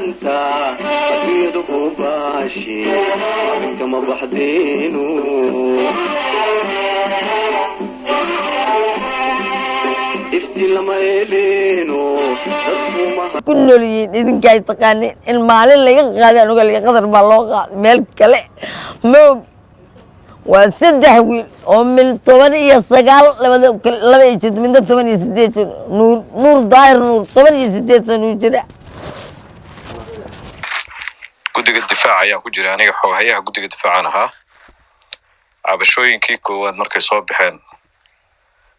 La'aanta adduunyadu ku baashi kama baxdeenu. Ifti lama eleeno dadku ma Ku nool yihiin idinkaa taqaanin in maalin laga qaaday anuga laga qadar baa loo qaaday meel kale maog. Waa saddex wiil oo min 19, labada laba iyo jid, midna 18 jir. Nuur, Nuur Daahir Nuur, 18 sano uu jira. Guddiga difaaca ayaan ku jiray aniga, xoghayaha guddiga difaacaan ahaa. Cabashooyinkii koowaad markay soo baxeen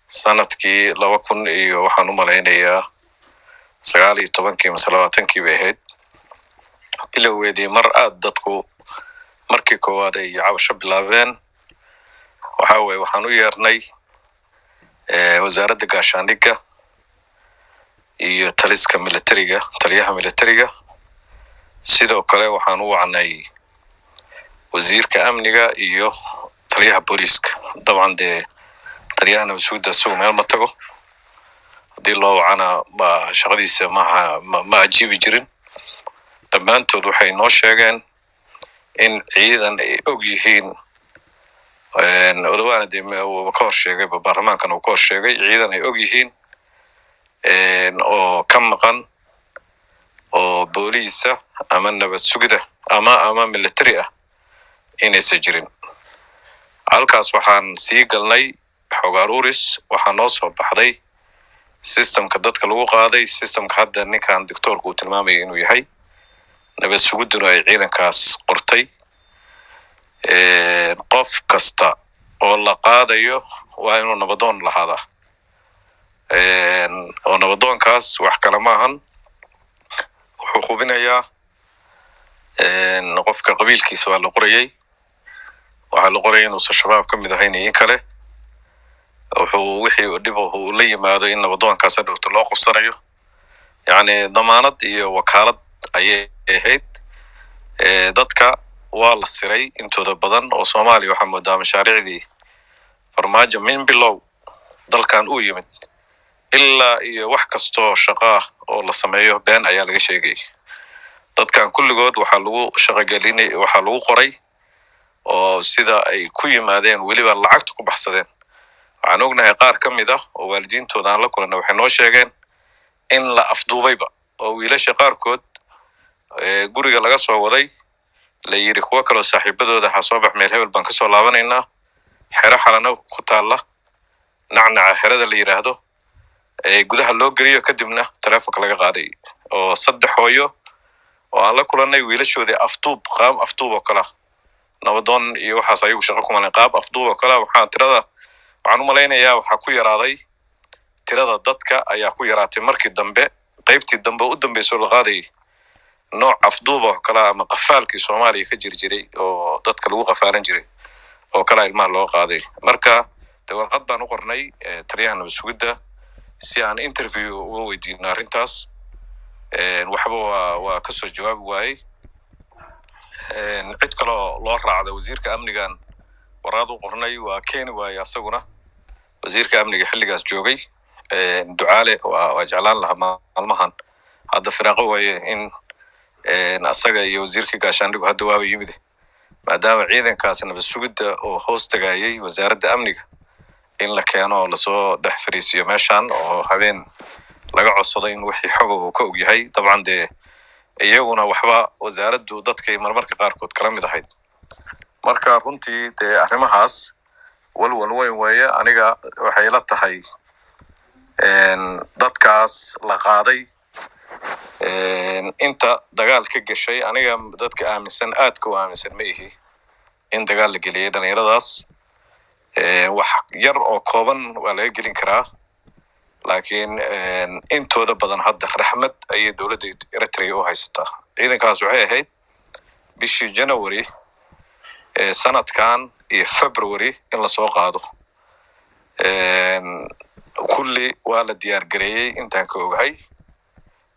sanadkii 2000 iyo waxaan u malaynayaa 19-kii mise 20-kii bay ahayd bilowgeedii, mar aad dadku markii koowaad ay cabasho bilaabeen, waxa weye waxaan u yeernay wasaaradda gaashaandhigga iyo taliska militariga, taliyaha militariga. Sidoo kale waxaan u wacnay wasiirka amniga iyo taliyaha booliiska. Dabcan dee taliyaha nabadsuugda isagu meel ma tago, haddii loo wacana ma shaqadiisa maaha, ma ajiibi jirin. Dhammaantood waxay noo sheegeen in ciidan ay og yihiin. Odawaana dee uuba ka hor sheegayba, baarlamaankan uu ka hor sheegay ciidan ay og yihiin oo ka maqan oo booliisa ama nabad sugida ama military ah inaysan jirin. Halkaas waxaan sii galnay xog aruuris. Waxaa noo soo baxday systemka dadka lagu qaaday, systemka hadda ninkan doctoorka uu tilmaamayo inuu yahay nabad sugidduna ay ciidankaas qortay. Qof kasta oo la qaadayo waa inuu nabadoon lahaadaa, oo nabadoonkaas wax kale maahan, wuxuu hubinayaa qofka qabiilkiisa waa la qorayay, waxaa la qorayay inuusan Shabaab ka mid ahayn iyo in kale. Wuxuu wixii dhib uu la yimaado in nabadoonkaas hadhowta loo qabsanayo, yacni damaanad iyo wakaalad ayay ahayd. Dadka waa la siray intooda badan oo Soomaaliya waxaa moodaa mashaariicdii Farmaajo min bilow dalkan uu yimid ilaa iyo wax kastoo shaqo ah oo la sameeyo been ayaa laga sheegay. Dadkan kulligood waxaa lagu shaqogelinay, waxaa lagu qoray oo sida ay ku yimaadeen weliba lacagta ku baxsadeen. Waxaan ognahay qaar ka mid ah oo waalidiintooda aan la kulanay waxay noo sheegeen in la afduubayba oo wiilasha qaarkood guriga laga soo waday, la yiri kuwo kaloo saaxiibadooda ha soo bax, meel hebel baan kasoo laabanaynaa, xero Xalano ku taalla, Nacnaca xerada la yidhaahdo, ee gudaha loo geliyo, kadibna taleefonka laga qaaday. Oo saddex hooyo oo aan la kulanay wiilashoodii afduub, qaab afduub oo kala, nabadoon iyo waxaas ayagu shaqo kuma lahayn, qaab afduub oo kala. Waxaa tirada waxaan u malaynayaa waxaa ku yaraaday tirada dadka ayaa ku yaraatay markii dambe, qaybtii dambe u dambeysoo la qaadayay, nooc afduub oo kale ama qafaalkii Soomaaliya ka jiri jiray oo dadka lagu qafaalan jiray oo kala ilmaha loo qaaday. Marka de warqad baan u qornay taliyaha nabad sugidda si aan interview uga weydiino arrintaas. Waxba waa kasoo jawaabi waayey. Cid kaloo loo raacda, wasiirka amnigan warqad u qornay, waa keeni waaye asaguna wasiirka amniga xilligaas joogay, Ducaale. Waa jeclaan lahaa maalmahan hadda firaaqo waaye in asaga iyo wasiirkii gaashaandhigu hadda waaba yimid, maadaama ciidankaas nabad sugidda oo hoos tagayay wasaaradda amniga, in la keeno oo lasoo dhex fariisiyo meeshan oo habeen laga codsado in wixii xoga uu ka og yahay. Dabcan dee iyaguna waxba wasaaraddu dadkay marmarka qaarkood kala mid ahayd. Marka runtii dee arrimahaas walwal weyn weeye. Aniga waxay la tahay dadkaas la qaaday inta dagaal ka gashay, aniga dadka aaminsan, aadka u aaminsan ma ihi in dagaal la geliyay dhalinyaradaas. Wax yar oo kooban waa laga gelin karaa, laakiin intooda badan hadda raxmad ayay dowladda Eritrea u haysataa. Ciidankaas waxay ahayd bishii January ee sanadkan iyo February in lasoo qaado. Kulli waa la diyaar gareeyey intaan ka ogahay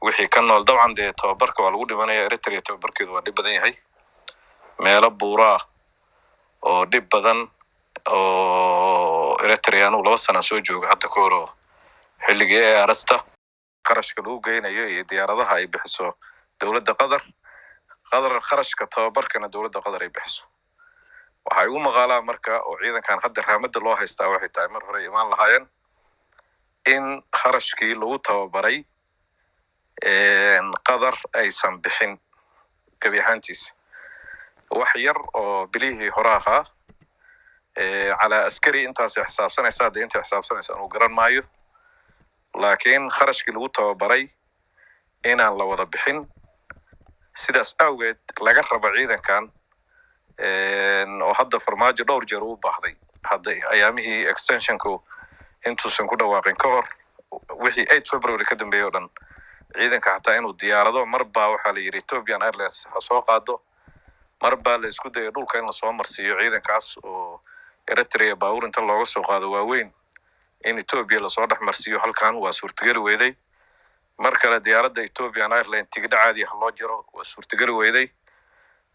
wixii ka nool. Dabcan dee tababarka waa lagu dhimanaya, Eritrea tababarkeedu waa dhib badan yahay, meelo buuraa oo dhib badan oo Eritrea. Anugu 2 sana soo jooga hadda ka hor oo xilligii ee arasta qarashka lagu geynayo iyo diyaaradaha ay bixiso dowladda. Dowladda Qatar kharashka tababarkana dowladda Qatar ay bixiso. Waxaa igu maqaalaa marka oo ciidankan hadda raamada loo haystaa waxay tahay mar hore imaan lahaayeen in kharashkii lagu tababaray Qatar aysan bixin gebi ahaantiisa, wax yar oo bilihii hore ahaa calaa askari intaasay xisaabsanaysaa. Hadda intay xisaabsanaysa anuu garan maayo, laakiin kharashkii lagu tababaray inaan la wada bixin, sidaas awgeed laga rabo ciidankan oo hadda Farmaajo dhowr jeer uu baahday. Hadda ayaamihii extensionku intuusan ku dhawaaqin ka hor, wixii 8 February ka dambeeyay oo dhan, ciidanka xataa inuu diyaarado mar baa waxaa la yidhi Ethiopian Airlines ha soo qaado, mar baa la isku dayay dhulka in lasoo marsiiyo ciidankaas oo Eritrea baabuur inta looga soo qaado waaweyn in Ethiopia lasoo dhex marsiiyo halkan, waa suurtageli weyday. Mar kale diyaaradda Ethiopian Airline tigidho caadi ah loo jiro, waa suurtageli weyday.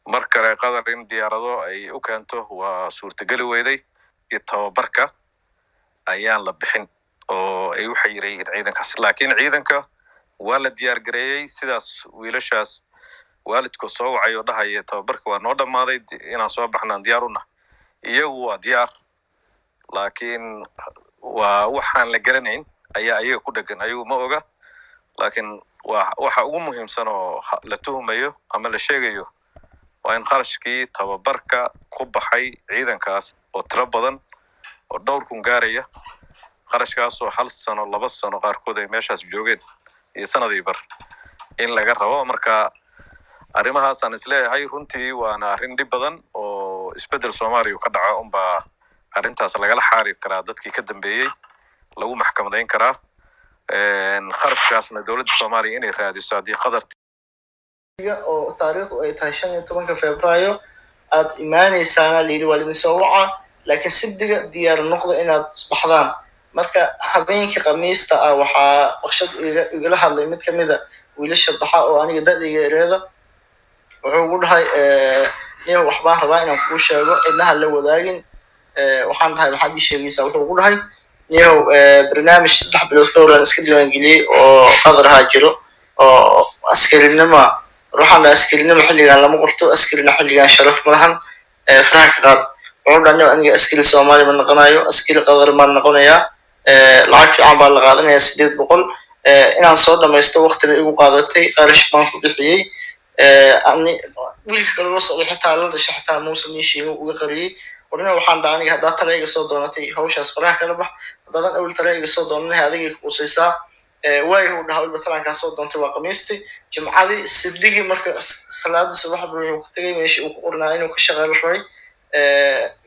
Mar kale Qatar in diyaarado ay u keento, waa suurtageli weyday. Iyo tababarka ayaan la bixin oo ay u xayiran yihiin ciidankaas, laakiin ciidanka waa la diyaar gareeyey. Sidaas wiilashaas waalidku soo wacay oo dhahaya tababarka waa noo dhammaaday, inaan soo baxnaan diyaar u nahay, iyagu waa diyaar, laakiin waa waxaan la garanayn ayaa ayaga ku dhegan, ayagu ma oga. Laakiin waa waxa ugu muhiimsan oo la tuhumayo ama la sheegayo waa in kharashkii tababarka ku baxay ciidankaas oo tiro badan oo dhowr kun gaaraya, kharashkaasoo hal sano, 2 sano qaarkood ay meeshaas joogeen iyo sanadii bar, in laga rabo. Marka arrimahaasaan isleeyahay runtii waana arrin dhib badan oo isbeddel Soomaaliya ka dhaca unbaa arrintaas lagala xaari karaa, dadkii ka dambeeyey lagu maxkamadayn karaa, kharashkaasna dowladda Soomaaliya inay raadiso haddii Qatar oo taariikhdu ay tahay 15-ka Febraayo aad imaanaysaana layidhi, waa lidin soo wacaa, laakiin Sabdiga diyaar noqda inaad baxdaan. Marka habeenkii Khamiista ah waxaa baqshad igala hadlay mid kamida wiilasha baxa oo aniga da'dayga ereeda. Wuxuu ugu dhahay, "Niyow, waxbaan rabaa inaan kuu sheego, cidnaha la wadaagin." Waxaan dhahay, "Maxaad ii sheegaysaa?" Wuxuu ugu dhahay, "Niyow, barnaamij 3 bilood ka hor aan iska diiwaangeliyey oo Qadar ahaa jiro oo askarinima." Waxaan dhahay, "Askarinimo xilligan lama qorto, askarina xilligan sharaf ma lahan, faraha ka qaad." Wuxuu dhahay, "Niyow, aniga askari Soomaali ma noqonayo, askari Qadar baan noqonayaa, lacag fiican baa la qaadanayaa, 800, inaan soo dhamaysto waqti bay igu qaadatay, qarash baan ku bixiyey." Ani wiilka kale la socday xitaa la dhashay xitaa muusan ii sheegin, uga qariyey. Warna waxaan dhahay, "Aniga haddaa tala iga soo doonatay, hawshaas faraha kala bax. Haddaadan awel tala iga soo doonanahay, adigay kuqusaysaa." Waayo uu dhahaa, weliba talankaa soo doontay. Waa Khamiistii, Jimcadii, Sabdigii marka salaadii subax buu wuxuu ku tegay meeshii uu ku qornaa inuu ka shaqeyn rabay.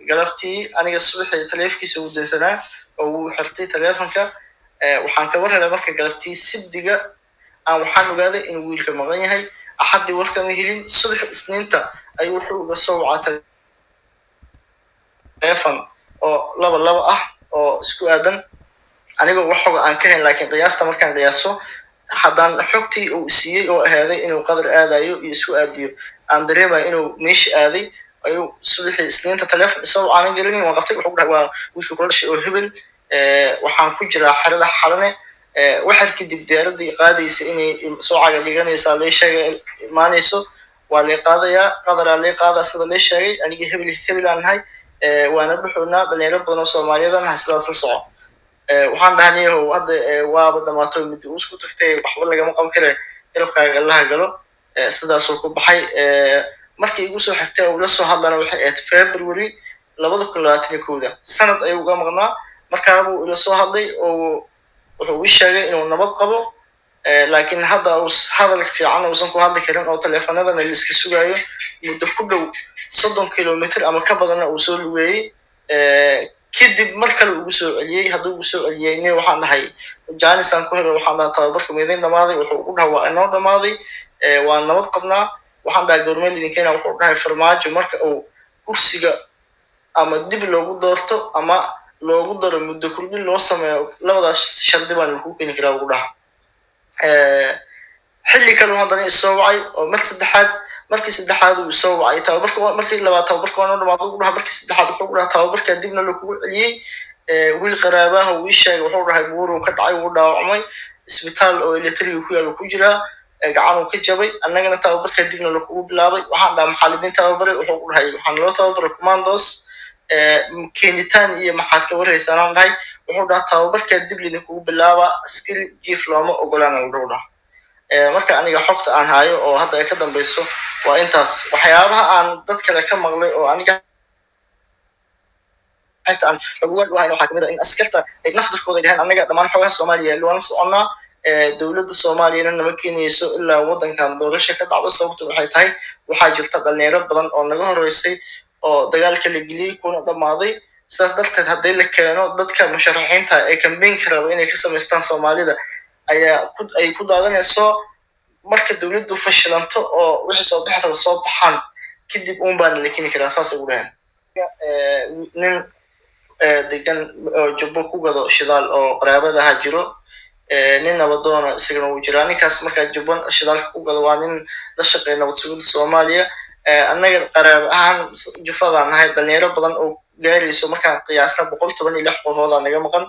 Galabtii aniga subaxii taleefkiisa uu dansanaa oo wuu xirtay taleefanka. Waxaan ka war helay marka galabtii Sabdiga aan waxaan ogaaday inuu wiilka maqan yahay. Axaddii warkama helin. Subax Isniinta ayuu wuxuu uga soo wacaa taleefon oo laba laba ah oo isku aadan, anigoo wax xoga aan ka helin, laakiin qiyaasta markaan qiyaaso haddaan xogtii uu siiyey oo ahaaday inuu Qadar aadayo iyo isku aadiyo aan dareemayo inuu meesha aaday, ayuu subaxii Isniinta taleefon isagoo aanan garanayn waan qabtay. Wuxuu ku dhahay, "Waa wiilka kula dhashay oo hebel, waxaan ku jiraa xerada Xalane. Waxaad kadib diyaaradii qaadaysa inay soo caga dhiganaysaa lay sheegay, imaanayso, waa lay qaadayaa, Qadaraa lay qaadaa sida lay sheegay. Aniga hebel hebel aan nahay, waana buxoonaa, dhalinyaro badan oo Soomaaliyeed aan nahay, sidaas la soco." Waxaan dhahay, "Niyahow, hadda waaba dhamaato, muddo uu isku tagtay, waxba lagama qaban kare, garabkaaga Allaha galo." Sidaasuu ku baxay. Markii igu soo xigtay oo ula soo hadlana waxay ahayd February 2021-da, sanad ayuu uga maqnaa. Markaabuu ila soo hadlay oo wuxuu ii sheegay inuu nabad qabo, laakiin hadda uu hadal fiican uusan ku hadli karin oo taleefanadana la iska sugaayo, muddo ku dhow 30 kilomitr ama ka badanna uu soo lugeeyey. Kadib mar kale ugu soo celiyey. Hadduu ugu soo celiyey, ne waxaan dhahay, jaanisaan ku helay, waxaan dhahay, "Tababarka ma idin dhamaaday?" Wuxuu ugu dhahay, "Waa inoo dhamaaday, waa nabad qabnaa." Waxaan dhahay, "Goormeel idin keena?" Wuxuu dhahay, "Farmaajo marka uu kursiga ama dib loogu doorto ama loogu daro muddo kordhin loo sameeyo, labadaas shardi baan lagu keeni karaa," ugu dhaha. Xilli kale haddana isoo wacay oo mar saddexaad, markii saddexaad uu isoo wacay, tababarka markii labaad tababarka waa noo dhamaaday ugu dhaha, markii saddexaad wuxuu ku dhaha, "Tababarka dibna lakugu celiyey. Wiil qaraabaha uu ii sheegay," wuxuu dhahay, "buuruu ka dhacay, wuu dhaawacmay, isbitaal oo Eritrea ku yaalo ku jiraa." Gacan uu ka jabay. Annagana tababarka dibna lakugu bilaabay. Waxaan dhaha, "Maxaa lidin tababaray?" Wuxuu ku dhahay, "Waxaan loo tababaray commandos keenitaan iyo maxaad ka warhaysaan?" Aan dhahay, wuxuu dhaha, "Tababarka dib lidinkugu bilaaba, askari jiif looma ogolaana," wuxuu dhaha. Marka aniga xogta aan hayo oo hadda ay ka dambeyso waa intaas. Waxyaabaha aan dad kale ka maqlay oo aniga xitaa aan laguga dhawahayn waxaa kamid ah in askarta ay naftarkooda ay dhaheen, "Anaga dhammaan xogaha Soomaaliya waan la soconnaa, dowladda Soomaaliyana nama keenayso ilaa waddankan doorasho ka dhacdo. Sababtu waxay tahay, waxaa jirta dhalinyaro badan oo naga horeysay oo dagaalka la geliyey kuna dhammaaday. Sidaas darteed, haddii la keeno dadka musharaxiinta ee kambeynka raba inay ka samaystaan Soomaalida ayaa ku ay ku daadanayso. Marka dowladdu fashilanto oo wixii soo bixi raba soo baxaan kadib uun baana la keeni karaa," saasay ugu dhaheen. Nin degan oo Jubbo ku gado shidaal oo qaraabadaha jiro, nin nabadoona isagana wuu jiraa. Ninkaas markaa Jubbo shidaalka ku gado waa nin la shaqeeya nabad sugidda Soomaaliya. Annaga qaraab ahaan jufadaan nahay. Dhalinyaro badan oo gaarayso markaan qiyaasna 116 qofoodaa naga maqan.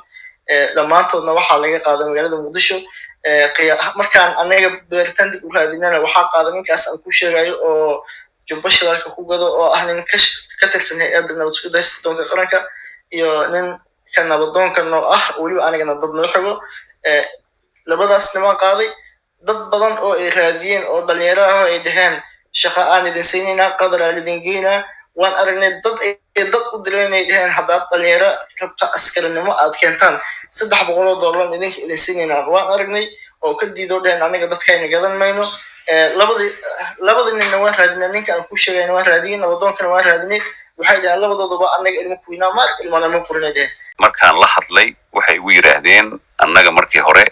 Dhammaantoodna waxaa laga qaaday magaalada Muqdisho. Markaan annaga beeritaan dib u raadinana, waxaa qaaday ninkaas aan ku sheegayo oo Jubbo shidaalka ku gado, oo ah nin ka tirsan hay-adda nabad sugidda sirdoonka qaranka, iyo nin ka nabadoonka noo ah, weliba anigana dad noo xigo. Labadaas niman qaaday. Dad badan oo ay raadiyeen oo dhalinyaro ah oo ay dhaheen, "Shaqa aan idin siinaynaa, Qadar aan idin geynaa," waan aragnay. Dad ay dad u direen ay dhaheen, "Haddaad dhalinyaro rabta askarinimo aad keentaan, $300 idinka idin siinaynaa," waan aragnay oo ka diidoo dhaheen, "Aniga dadkayna gadan mayno." Labadii ninna waan raadinay. Ninka aan ku sheegayna waan raadiyey, nabadoonkana waan raadinay. Waxay dhaheen labadoodaba, "Anaga ilmo kuynaa maar ilmana ma korinay," dhaheen. Markaan la hadlay, waxay igu yidhaahdeen, annaga markii hore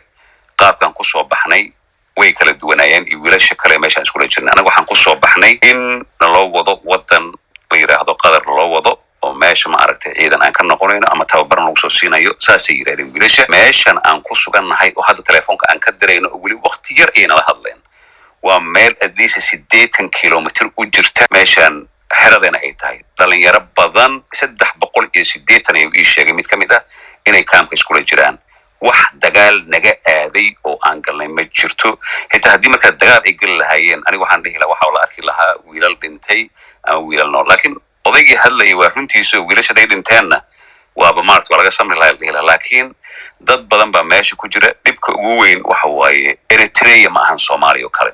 qaabkaan kusoo baxnay way kala duwanaayeen iyo wiilasha kale meeshaan iskula jirnay. Annaga waxaan kusoo baxnay in naloo wado waddan la yidhaahdo Qatar naloo wado, oo meesha, ma aragtay, ciidan aan ka noqonayno ama tababar lagu soo siinayo. Saasay yidhahdeen wiilasha. Meeshan aan ku sugannahay oo hadda telefoonka aan ka dirayno, oo weli waqti yar ayay nala hadleen, waa meel at least 80 kilomitr u jirta meeshan xeradena ay tahay. Dhalinyaro badan, 380 ayuu ii sheegay mid ka mid ah, inay kaamka iskula jiraan. Wax dagaal naga aaday oo aan galnay ma jirto. Xitaa haddii markaa dagaal ay geli lahaayeen, aniga waxaan dhihi lahaa waxaa la arki lahaa wiilal dhintay ama wiilal nool. Laakiin odaygii hadlayay waa runtiisa, wiilasha haday dhinteenna waaba maarata waa laga samri lahaa, la dhihi lahaa. Laakiin dad badan baa meesha ku jira. Dhibka ugu weyn waxa waaye, Eritrea ma ahan Soomaaliya oo kale.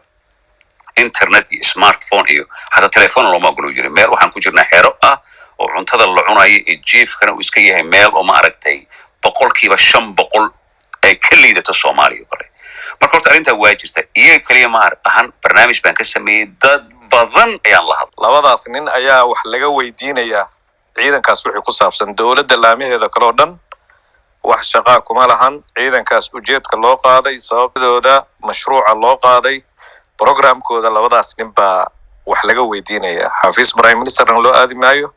Internet iyo smartphone iyo xataa telephone looma ogolo jiri. Meel waxaan ku jirnaa xero ah oo cuntada la cunayo iyo jiifkana uu iska yahay meel oo, ma aragtay, 500% ay ka liidato Soomaaliya oo kale. Marka horta arrintaa waa jirta. Iyaga keliya ma ahan, barnaamij baan ka sameeyey, dad badan ayaan la hadlay. Labadaas nin ayaa wax laga weydiinayaa ciidankaas wixii ku saabsan. Dowladda laamaheeda kale oo dhan wax shaqaa kuma lahan ciidankaas, ujeedka loo qaaday, sababtooda, mashruuca loo qaaday, programkooda. Labadaas nin baa wax laga weydiinayaa. Xafiis prime ministerna loo aadi maayo,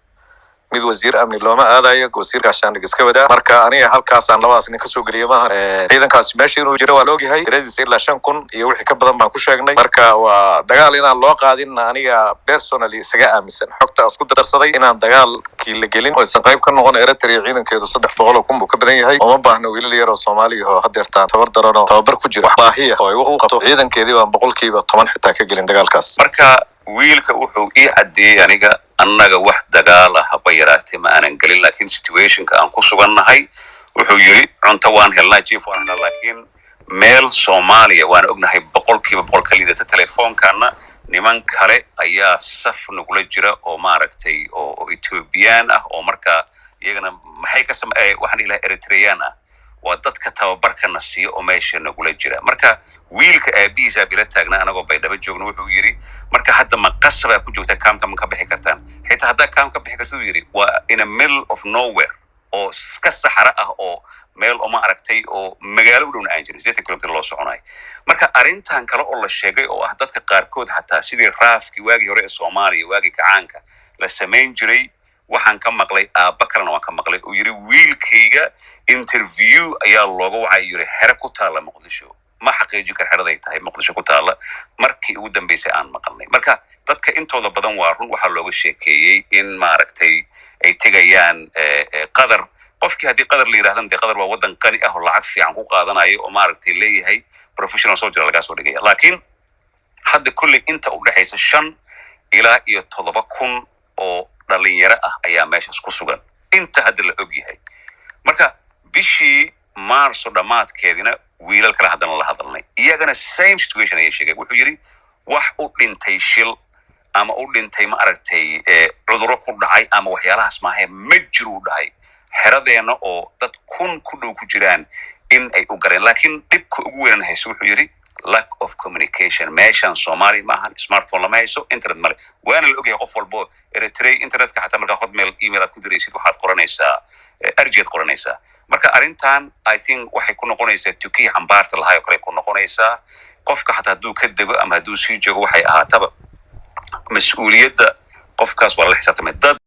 mid wasiir amni looma aadayo, wasiir gaashaandhig iska wadaa. Marka aniga halkaasaan labadaas nin kasoo geliya maaha. Ciidankaasi meesha inuu jiro waa la ogyahay, tiradiisa ilaa 5000 iyo wixii ka badan baan ku sheegnay. Marka waa dagaal inaan loo qaadin aniga personally isaga aaminsan xogta aan isku darsaday, inaan dagaalkii la gelin oo aysan qayb ka noqon. Eritrea ciidankeedu 300,000 buu ka badan yahay. Uma baahna wiilal yar oo Soomaaliya oo hadeertaan tabar daran oo tababar ku jira. Wax baahiya oo ay u qabto ciidankeedii baan 10% xitaa ka gelin dagaalkaas. Marka wiilka wuxuu ii caddeeyey aniga, annaga wax dagaal ah haba yaraatee ma aanan gelin, laakiin situationka aan ku sugannahay, wuxuu yiri, cunto waan helnaa, jiif waan helnaa, laakiin meel Soomaaliya waan ognahay 100% ka liidata. Telefoonkana niman kale ayaa saf nagula jira oo, maaragtay, oo Ethiopian ah, oo marka iyagana maxay ka sam waxaan dhihi lahaa Eritrean ah, waa dadka tababarkana siiya oo meesha nagula jira. Marka wiilka aabihiisaa bila taagnaa anagoo Baydhabo joogno. Wuxuu yidhi, "Marka hadda ma qasabaa ku joogta kaamka? Ma ka bixi kartaan? Xitaa haddaa kaam ka bixi karta," uu yidhi, "waa in a middle of nowhere oo iska saxara ah, oo meel oo, ma aragtay, oo magaalo u dhowna aan jirin, 80 kilomitr loo soconayo." Marka arrintan kale oo la sheegay oo ah dadka qaarkood xataa sidii raafkii waagii hore ee Soomaaliya, waagii kacaanka la samayn jiray, waxaan ka maqlay aabba kalena waan ka maqlay oo yidhi, "Wiilkayga interview ayaa looga wacay," yidhi, "xere ku taalla Muqdisho." Ma xaqiijin kar xeraday tahay Muqdisho ku taalla markii ugu dambeysay aan maqalnay. Marka dadka intooda badan waa run, waxaa looga sheekeeyey in, maaragtay, ay tegayaan Qatar. Qofkii haddii Qatar la yidhahdana, dee Qatar waa waddan qani ah oo lacag fiican ku qaadanayo oo, maaragtay, leeyahay professional soldier lagaa soo dhigaya, laakiin Hadda kolley inta u dhexaysa 5 ilaa iyo 7 kun oo dhalinyaro ah ayaa meeshaas ku sugan, inta hadda la og yahay. Marka bishii Maarso dhammaadkeedina wiilal kale haddana la hadalnay, iyagana same situation ayay sheegeen. Wuxuu yidhi wax u dhintay shil ama u dhintay, ma aragtay, cudurro ku dhacay ama waxyaalahaas maahe, ma jiruu dhahay xeradeenna oo dad 1000 ku dhow ku jiraan in ay u galeen. Laakiin dhibka ugu weynan hayso, wuxuu yidhi, lack of communication. Meeshan Soomaali ma ahan, smartphone lama hayso, internet male. Waana la ogyahay qof walbo Eritrea internetka xataa markaa Hotmail email aad ku diraysid, waxaad qoranaysaa arjiad qoranaysaa. Marka arrintan I think waxay ku noqonaysaa tukihii xambaarta lahaa oo kale ku noqonaysaa. Qofka xataa hadduu ka dego ama hadduu sii joogo, waxay ahaataba, mas-uuliyadda qofkaas waa lala xisaabtamay dad.